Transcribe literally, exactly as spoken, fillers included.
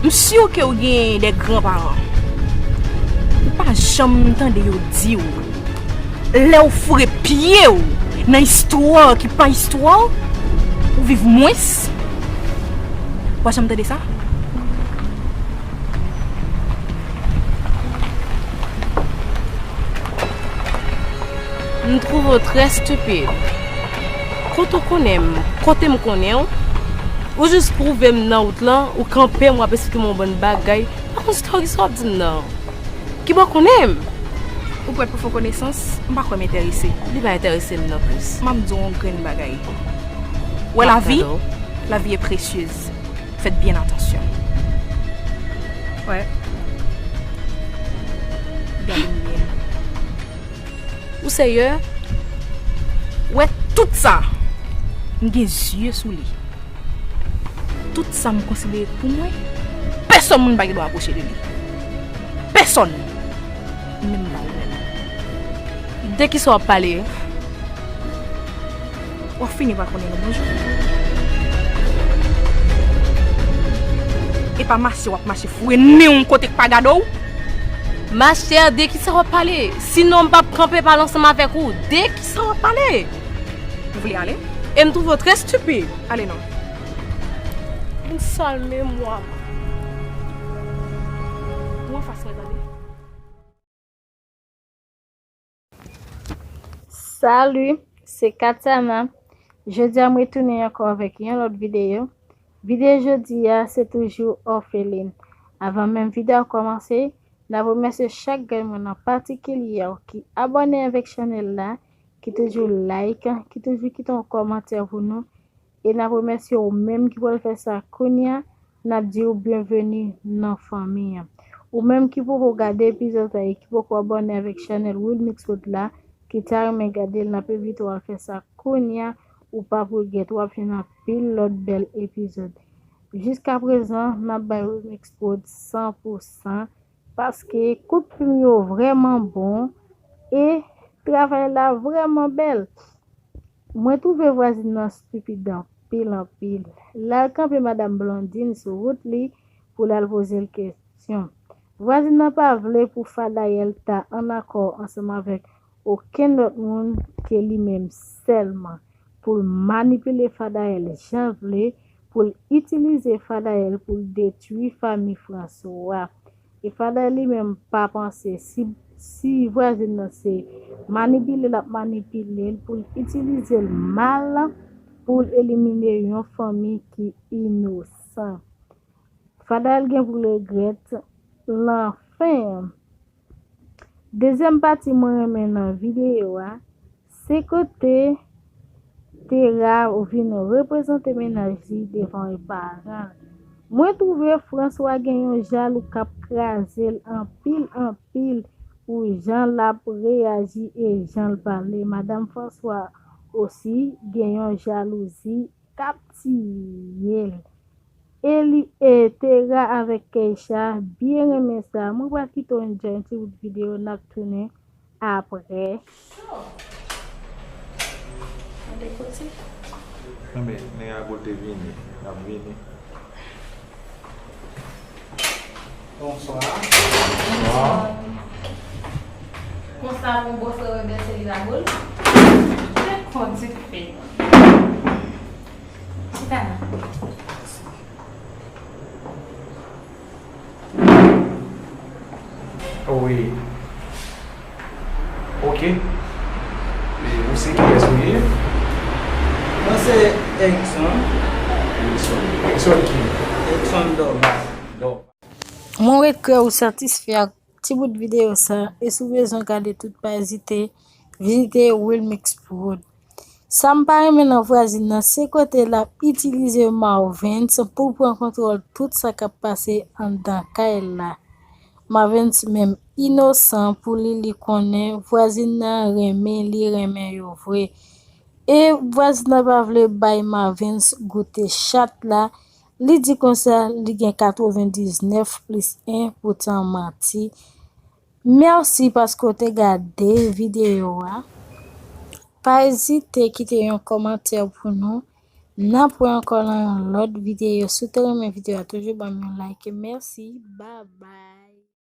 M si ke w gen de gran paran. Ou pa janm tande yo di w, lè w foure pye w nan istwa ki pa istwa w, ou viv mwens. Ou pa janm tande sa? M twouve w trè stupid. Kote w konnen m? Kote m konnen w? Ou jis twouve m nan wout lan, ou kanpe m, w ap esplike m yon bann bagay. Pa konn story sa w ap di m nan. Kibò w konnen m? Ou prèt pou fè konesans? M pa kwè m enterese. Li pa enterese m non plis. M ap di w yon grenn bagay. Wè lavi, la vie est précieuse. Faites bien attention. Wè. Gade m byen. Ou serye? Wè tout sa. M gen zye sou li. Tout sa m konsidere pou mwen, pèsòn moun pa gen dwa apwoche de li. Pèsòn. Menm pa ou menm. De kisa w ap pale? W ap fini pa konnen nou bonjou. E pa mache w ap mache foure nen w kote k pa gade w. Machè, de kisa w ap pale? Sinon, m p ap kanpe pale ansanm avèk ou. De kisa w ap pale? Ou vle ale? E m twouve w trè stupid. Ale non. Yon sal memwa. Ou anfas mwen tande. Salut, se Katiana. Jodi a, m retounen ankò avèk yon lòt videyo. Videyo jodi a, se toujou òfelin. Avan menm videyo a kòmanse, n ap remèsye chak grenn moun an patikilye ki abòne avèk chanèl la, ki toujou like, ki toujou kite yon kòmantè pou nou. E n ap remèsye ou menm ki pral fè sa kounye a, n ap di w byenveni nan fanmi an. Ou menm ki poko gade epizòd sa e ki poko abòne avèk chanèl Wilmix Prod la, ki ta renmen gade l, n ap envite w al fè sa kounye a, ou p ap regrèt, w ap jwenn anpil lòt bèl epizòd. Jiskaprezan, n ap bay Wilmix Prod san pou san, paske kout plim yo vrèman bon e travay la vrèman bèl. Mwen twouve vwazin nan stupid anpil, anpil. L al kanpe madanm Blondine sou wout li pou l al poze l kesyon. Vwazin nan pa vle pou Fadayèl ta ann akò ansanm avèk okenn lòt moun ke li menm sèlman, pou l manipile Fadayèl jan l vle, pou l itilize Fadayèl pou l detwi fanmi Franswa. E Fadayèl li menm pa panse si, si vwazin nan se manipile l ap manipile l pou l itilize l mal pou l elimine yon fanmi ki inosan. Fadayèl gen pou l regrèt lan fen an. Dezyèm pati mwen renmen nan videyo a, se kote Tera vin reprezante mennaj li devan paran l. Mwen twouve Franswa gen yon jalou k ap kraze l anpil, anpil pou jan l ap reyaji e jan l pale. Madanm Franswa osi gen yon jalouzi k ap tiye l. E li, e Tera avèk Keisha byen renmen sa. Mwen pral kite w enjoy yon ti bout videyo, n ap tounen apre. Gade kote. Enben, nèg la pou l te vini, l ap vini. Bonswa. Bonswa. Konsa pou bòs la wè bèl se li la boul. Te konn se k fè. Chita la. Wi. Ok. E ou se kiyès ou ye? Mwen se Erickson. Erickson. Erickson ki? Erickson Dorval. Dorval. Mwen ret kwè ou satisfè ak ti bout videyo sa, e si w bezwen gade tout, pa ezite vizite Wilmix Prod. Sa m pa renmen nan vwazin nan, se kote l ap itilize Marvens pou l pran kontwòl tout sa k ap pase anndan kay la. Marvens menm inosan pou li, li konnen vwazin nan renmen, li renmen yo vre. E vwazin nan pa vle bay Marvens goute chat la. Li di konsa li gen katrevendiznèf plis en pou tan manti. Mèsi paske w te gade videyo a. Pa ezite kite yon kòmantè pou nou. N ap wè ankò nan yon lòt videyo. Si w te renmen videyo a, toujou ban m yon like. Mèsi. Bye bye.